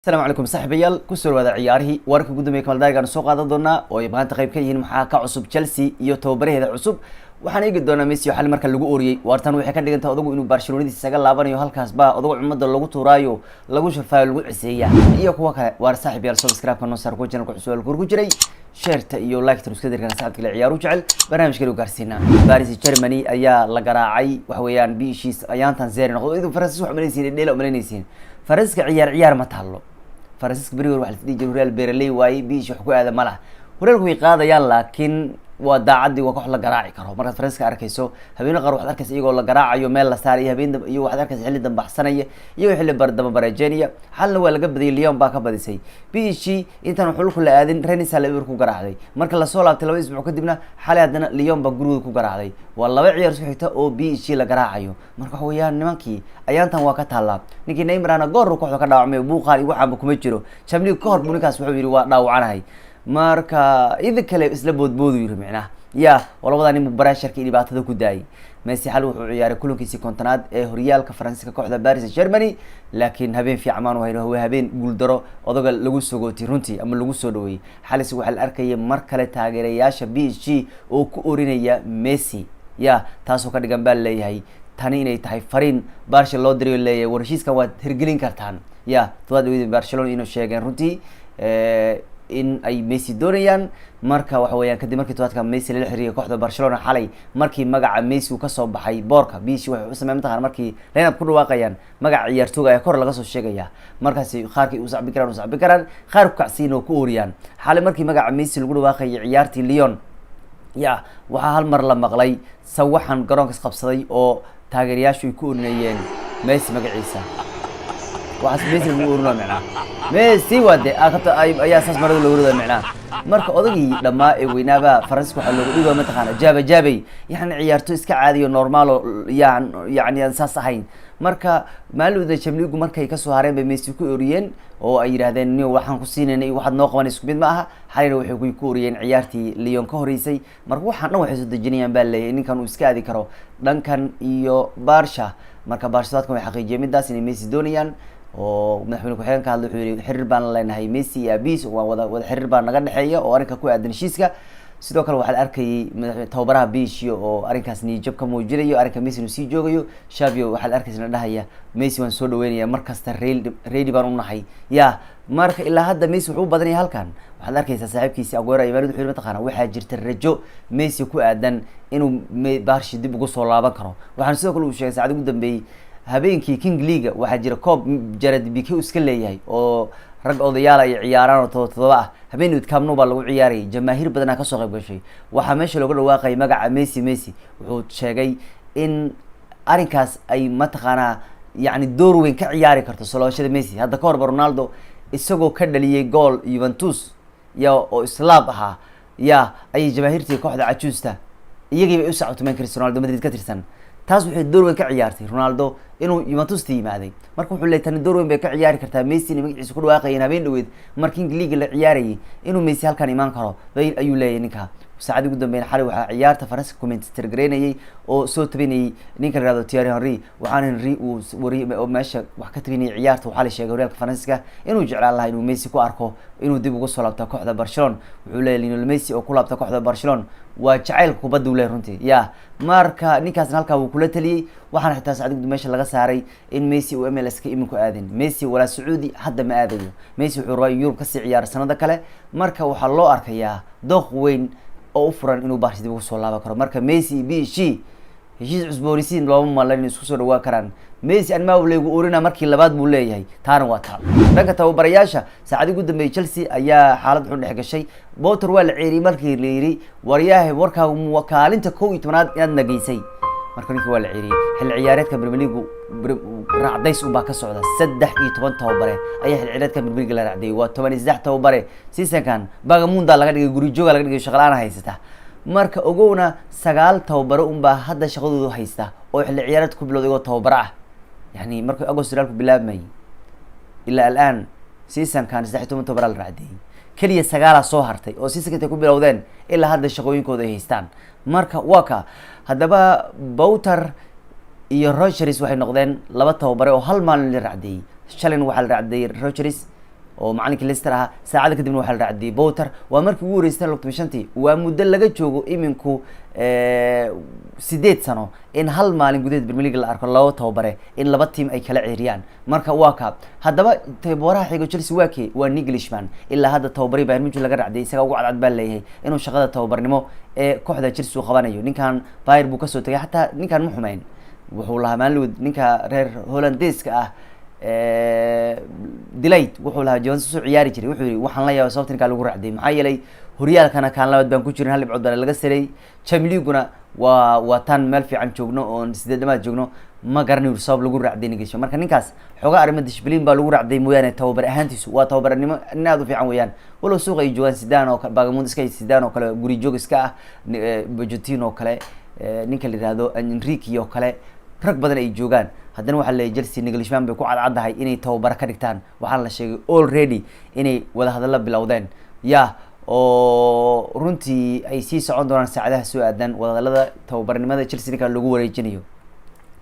Asalaamu calaykum saaxiibayaal, kusoo dhawaada ciyaarihii. Wararka ugu dambeeya kamaldaarigaan soo qaadan doonaa oo ay maanta qayb ka yihiin maxaa ka cusub Chelsea iyo tababaraheeda cusub. Waxaan eegi doonaa Messi oo xali marka lagu oriyey. Waartan waxay ka dhigan tahay odagu inuu Barcelonadiisa isaga laabanayo, halkaas baa odagu cumada lagu tuuraayo, lagu sharfaayo, lagu ciseeya iyo kuwa kale. Waar saaxiibayaal, subscribe-ka noo saar, kuwa channelka cusub ku jiray, share-ta iyo like-ta iska dirkana saaxiibka kale ciyaaru jecel barnaamijka u gaarsiinaa. Paris Germany ayaa la garaacay. Waxa weeyaan biishiis ayaantan zeri noqdo. Idinku Faransiis wax umalaysiin, dheela umalanaysiin. Faransiiska ciyaar ciyaar ma taalo. Faransiiska berigi hore waxa la dhihi jiray horyaal beeraley waaye, biish wax ku aada ma laha. Horyaalku way qaadayaan, laakiin waa daacaddii, waa koox la garaaci karo. Markaad Faransiiska arkayso, habeeno qaar waxaad arkaysa iyagoo la garaacayo, meel la saarayo habeen, iyo waxaad arkaysa xilli dambaxsanaya, iyagoo xilli bar damba barejeynaya. Xalna waa laga badiyay, Lyon baa ka badisay. PSG intaan xulku la aadin, Rennes la eber ku garaacday. Marka lasoo laabtay 2 isbuuc kadibna, xalay haddana Lyon baa gurigooda ku garaacday. Waa laba ciyaar isku xigta oo PSG la garaacayo. Marka waxa weeyaan nimankii ayaantan waa ka taallaa. Ninkii Neymarna goor kooxda ka dhaawacmay, buuqaan iyo waxaanba kuma jiro. Champions League ka hor buu ninkaas wuxuu yidhi waa dhaawacanahay. Marka idin kale isla boodboodu yiri micnaha ya oo labadaa nin pressure-ka iyo dhibaatada ku daayay. Messi xal wuxuu ciyaaray kulankiisii 50aad ee horyaalka Faransiiska kooxda Paris Germany, laakiin habeen fiican maanu hayno. Waa habeen guuldaro odaga lagu sogootay runtii ama lagu soo dhaweeyey. Xalis waxaa la arkayay mar kale taageerayaasha PSG oo ku orinaya Messi ya, taasoo ka dhigan baa leeyahay tani inay tahay fariin Barca loo dirayo, leeyahay war heshiiskan waad hirgelin kartaan. Ya todobaad dhaweyd Barcelona inuu sheegeen runtii in ay Messi doonayaan. Marka waxa weeyaan kadib markii todobaadka Messi lala xiriiriyay kooxda Barcelona, xalay markii magaca Messi uu kasoo baxay boorka, PSG waxay u sameyn mataqana markii line-up ku dhawaaqayaan, magaca ciyaartooga ayaa kor laga soo sheegaya. Markaasi qaarkii u sacbi karaan, u sacbi karaan, qaar ku kacsiin oo ku ooriyaan. Xalay markii magaca Messi lagu dhawaaqayay ciyaartii Lyon, ya waxaa hal mar la maqlay sawaxan garoonkas qabsaday oo taageerayaashu ay ku orinayeen Messi magaciisa. Waxaas Messi lagu orinaa micnaha Messi waa de akabta ayaa saas marada loogu ridaa micnaha. Marka odagii dhammaa ee weynaaba Faransiiska waxaa looga dhigo mataqaana jaaba jaabay, yani ciyaarto iska caadiyo normal o yan yani aan saas ahayn. Marka maalin Champions markay kasoo hareen bay Messi ku oriyeen oo ay yidhahdeen ni waxaan ku siinayna iyo waxaad noo qaban isku mid ma aha. Xalayna waxay ku oriyeen ciyaartii Lyon ka horeysay. Marka waxaan dhan waxay soo dejinayaan baa leeyahay ninkan uu iska aadi karo dhankan iyo Barca. Marka Barca dadkan way xaqiijiyeen midaas inay Messi doonayaan, oo madaxweyne ku-xigeenka ka hadlay wuxuu yihi xiriir baan leenahay Messi iyo aabihiis, waa wada wada xiriir baa naga dhexeeya oo arrinka ku aadan heshiiska. Sidoo kale waxaa la arkayay madax tababaraha PSG oo arrinkaas niyajab ka muujinayo arrinka Messi inuu sii joogayo. Xavi waxaa la arkaysa na dhahaya Messi waan soo dhaweynaya, mar kasta ready baan unahay. Ya marka ilaa hadda Messi wuxuu u badanaya halkan. Waxaad arkaysaa saaxiibkiisi Aguero iyo wuxuu yiri mataqaana waxaa jirta rajo Messi ku aadan inuu Barca dib ugu soo laaban karo. Waxaan sidoo kale uu sheegay saacad ugu dambeeyey habeenkii King League waxaa jira koob Gerard Piqué uu iska leeyahay oo rag odayaal ay ciyaaraan oo todoba todoba ah. Habeen Camp Nou baa lagu ciyaarayay, jamaahiir badanaa kasoo qayb gashay. Waxaa meesha looga dhawaaqayay magaca Messi. Messi wuxuu sheegay in arrinkaas ay mataqaanaa yani door weyn ka ciyaari karto soo laabashada Messi. Hadda ka horba Ronaldo isagoo ka dhaliyay gool Juventus ya oo islaab ahaa ya ayay jamaahiirtii kooxda cajuusta iyagii bay u sacabtumeen Cristiano Ronaldo Madrid ka tirsan. Taas waxay door weyn ka ciyaartay Ronaldo inuu Juventus yimaaday. Marka wuxuu leeyahay tani door weyn bay ka ciyaari kartaa Messi inay magaciisa ku dhawaaqayeen habeen dhaweyd markii King League la ciyaarayay, inuu Messi halkan imaan karo bay ayuu leeyahay ninka. Saacadii ugu dambeyn xalay waxaa ciyaarta Faransa commentator gareynayay oo soo tabinayay ninka la yihahdo Thierry Henry. Waxaana Henry uu wari oo meesha wax ka tabinayay ciyaarta. Waxaa la sheegay horyaalka Faransiiska inuu jeclaan lahaa inuu Messi ku arko inuu dib ugu soo laabto kooxda Barcelona. Wuxuu leeyahay Lionel Messi oo ku laabta kooxda Barcelona waa jacaylka kubadda uu leeyahay runtii. Ya marka ninkaasna halkaa wuu kula taliyey. Waxaana xitaa saacadii ugu meesha laga saaray in Messi uu MLS ka iminku aadin. Messi walaa Sacuudi hadda ma aadayo. Messi wuxuu rabaa in Yurub kasii ciyaaro sanado kale. Marka waxaa loo arkayaa dooq weyn oo u furan inuu Barca dib ugu soo laaban karo. Marka Messi iyo PSG heshiis cusboonisiin looma malan inay isku soo dhawaan karaan. Messi anmaa laygu orina markii labaad buu leeyahay, taana waa taa. Dhanka tababarayaasha, saacadii ugu dambeeyay Chelsea ayaa xaalad xun dhex gashay. Potter waa la ceeriyey markii la yidhi waryaahe warkaagu kaalinta 11aad inaad nageysay. Marka ninkii waa la ceeriyey. Xilli ciyaareedka Premier League raacdays unbaa ka socda. 13 tababare ayaa xilli ciyaareedka Premier League la raacdayay, waa 13 tababare. Seasonkan bagamunda laga dhigay, guri jooga laga dhigay, shaqo la-aan haysata. Marka ogowna sagaal tababare unbaa hadda shaqadoodu haysta oo xilli ciyaareed ku bilowday oo tababare ah, yani markii August ku bilaabmayay ilaa alaan seasonkan 13 tababara la raacdeeyey. Keliya sagaalaa soo hartay oo seasonka intay ku bilowdeen ilaa hadda shaqooyinkooda ay haystaan. Marka waa ka haddaba Potter iyo Rogers waxay noqdeen laba tababare oo hal maalin la raacdeeyey. Shalayna waxaa la raacdeeyey Rogers. Oo macalinkii Leicester ahaa, saacada kadibna waxaa la raacdiyey Potter. Waa markii ugu horeysay 2005-tii, waa muddo laga joogo iminku 8 sano, in hal maalin gudaheed Premier League la arko laba tababare in laba team ay kala ceeriyaan. Marka waa ka haddaba tababaraha xigo Chelsea waa kee? Waa Nagelsmann. Ilaa hadda tababari Bayern Munich laga racdiyay isaga ugu cadcad baa leeyahay inuu shaqada tababarnimo ee kooxda Chelsea uu qabanayo. Ninkan Bayern buu kasoo tagay, xataa ninkan ma xumeyn. Wuxuu lahaa maalinwood ninka reer Hollandeska ah De Ligt, wuxuu lahaa Juventus soo ciyaari jiray. Wuxuu yihi: "Waxaan la yaabay sababta ninkaa lagu racday, maxaa yeelay horyaalkana kaan labaad baan ku jirin, hal dhibcood baa laga saray. Champions League-guna waa taan meel fiican joogno oon sideed dhamaad joogno. Ma garanayo sabab lagu raacday Nagelsmann." Marka ninkaas xoogaa arrimo discipline baa lagu raacday mooyaane, tababar ahaantiisu waa tababarnimo nin aad u fiican weeyaan. Walow suuqa ay joogaan Zidane oo kale, Bagamund iska Zidane oo kale, guri joog iska ah, Pochettino oo kale, ninka la yihahdo Enrique oo kale, rag badan ay joogaan, haddana waxaa leeyahy Chelsea Nagelsmann bay ku cadcaddahay inay tababaro ka dhigtaan. Waxaana la sheegay already inay wadahadalla bilowdeen, ya, oo runtii ay sii socon doonaan saacadaha soo aadan wadahadallada tababarnimada Chelsea ninka lagu wareejinayo.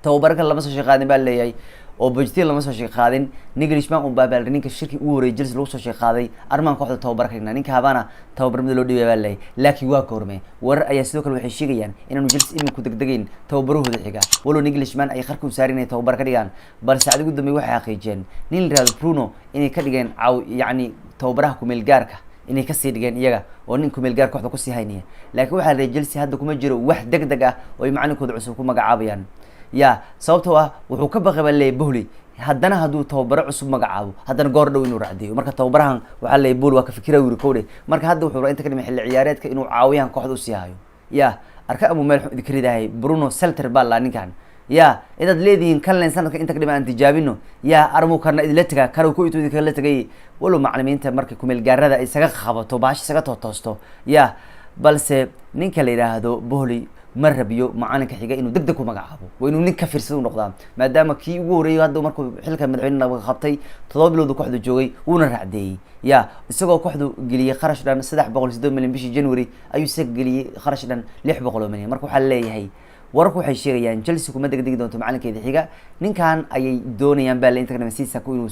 Tababaro kale lama soo sheeqaadin baa leeyahay, oo Pochettino lama soo sheeq qaadin. Nagelsmann un baa ninka shirki ugu horreeyay Chelsea lagu soo sheeq qaaday arrimahan kooxda tababar ka dhignaa. Ninka habana tababarnimada loo dhiibay baa leeyahay, laakiin waa goorme? Warar ayaa sidoo kale waxay sheegayaan inaanu Chelsea iminku degdegayn tababarahooda xiga, walow Nagelsmann ay qarka u saarin inay tababar ka dhigaan. Balse saacadi ugu dambeey waxay xaqiijiyeen nin la yihahdo Bruno inay ka dhigeen caaw, yacni tababaraha kumeel gaarka inay kasii dhigeen iyaga, oo nin kumeel gaar kooxda kusii haynaya. Laakiin waxaa la Chelsea hadda kuma jiro wax deg deg ah oo ay macalinkooda cusub ku magacaabayaan, ya, sababtoo ah wuxuu ka baqay baa leeyahy Boehly haddana hadduu tababaro cusub magacaabo, haddana goor dhow inuu racdiyo. Marka tababarahan waxaa leeyahy Boehly waa ka fikira wiri kowdhe. Marka hadda wuxuu rabaa inta ka dhimay xilli ciyaareedka inuu caawiyaan kooxda usii hayo. Ya, arka amuu meel xun idinka ridahay. Bruno Saltor baa laa ninkan, ya, inaad leedihiin kanlen sanadka inta ka dhima aan tijaabino, ya, armuu karna idinla tegaa kana ku intuu idinkala tegay. Walow macalimiinta marka kumeel gaarada isaga qabato baasha isaga tootoosto, ya, balse ninka la yidhaahdo Boehly ma rabiyo macalinka xiga inuu deg deg ku magacaabo. Waa inuu nin ka fiirsada u noqdaa, maadaama kii ugu horreeyay hadda markuu xilka madaxweyne qabtay 7 bilood kooxda joogay, wuuna raacdeeyey, ya, isagoo kooxdu geliyey kharash dhan 308 milyan. Bishii January ayuu isaga geliyey kharash dhan 600 oo milyan. Marka waxaa leeyahay, wararku waxay sheegayaan Chelsea kuma degdegi doonto macalinkeeda xiga. Ninkan ayay doonayaan baa la inta kadhama seasonku inuu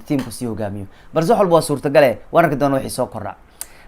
teamku sii hogaamiyo, balse wax walba waa suurtagale. Waan arki doona wixii soo kordha.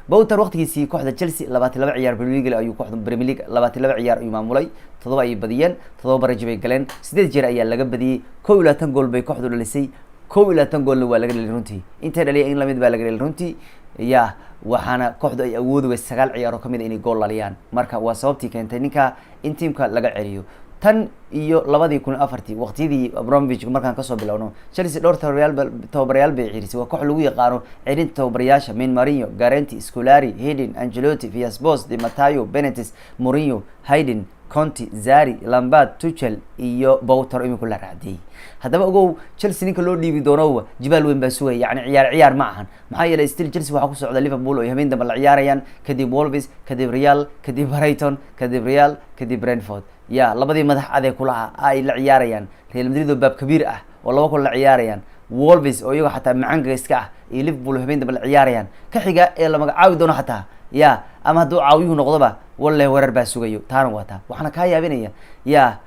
Potter waqtigiisii kooxda Chelsea 22 ciyaar Premier League ayuu kooxda Premier League 22 ciyaar ayuu maamulay. 7 ayay badiyeen, 7 baraji bay galeen, 8 jeer ayaa laga badiyey. 21 gool bay kooxdu dhalisay, 21 goolna waa laga dhaliyay. Runtii intay dhaliyay in lamid baa laga dhaliyay runtii, ya. Waxaana kooxdu ay awoodi weysay 9 ciyaar oo kamid a inay gool dhaliyaan. Marka waa sababtii keentay ninka in teamka laga celiyo. Tan iyo 2004-tii, waqtiyadii Abramovich markaan kasoo bilowno, Chelsea dhowr tababarayaal tababarayaal bay ciirisay. Waa koox lagu yaqaano celinta tababarayaasha: Min Mourinho, Garenti, Scolari, Haaland, Ancelotti, Villas-Boas, Di Matteo, Benitez, Mourinho, Haaland, Conte, Sarri, Lampard, Tuchel iyo Potter iminku la raacdiyey. Haddaba ogow, Chelsea ninka loo dhiibi doono jibaal weyn baa sugaya, yani ciyaar ciyaar ma ahan. Maxaa yeelay still Chelsea waxaa ku socda Liverpool oo habeen dambe la ciyaarayaan, kadib Wolves, kadib Real, kadib Brighton, kadib Real, kadib Brentford, ya, labadii madax adeeg kulaha ay la ciyaarayaan, Real Madrid oo baab kabiir ah oo laba kul la ciyaarayaan, Wolves oo iyagoo xataa macangaga iska ah, iyo Liverpool oo habeen dambe la ciyaarayaan. Ka xiga ee la magacaabi doono xataa, ya, ama hadduu caawiyuhu noqdoba, walle warar baa sugayo. Taana waa taa. Waxaana kaa yaabinaya, ya,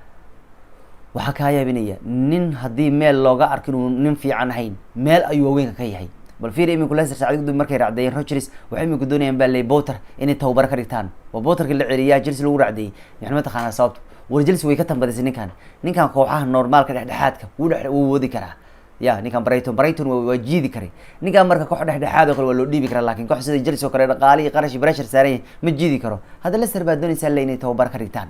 waxaa kaa yaabinaya nin haddii meel looga arko inuu nin fiican ahayn, meel ayuu waaweynka ka yahay. Bal fiir, iminku Leicester saacad gudub markay raacdeeyeen Rodgers, waxay iminku doonayaan baa ley Potter inay tababaro ka dhigtaan. Waa Potterkii la celiyaa Chelsea lagu raacdeeyey. Yani ma taqaanaa sababto? War Chelsea way ka tambadisay ninkan. Ninkan kooxaha normaalka dhexdhexaadka wuu dhex wuu wadi karaa, ya. Ninkan Brighton waa jiidi karay ninkan. Marka koox dhexdhexaad oo kale waa loo dhiibi karaa, laakin koox sida Chelsea oo kale dhaqaalihi qarashi pressure saaran yahay ma jiidi karo. Hadda Leicester baa doonaysaa le inay tababar ka dhigtaan.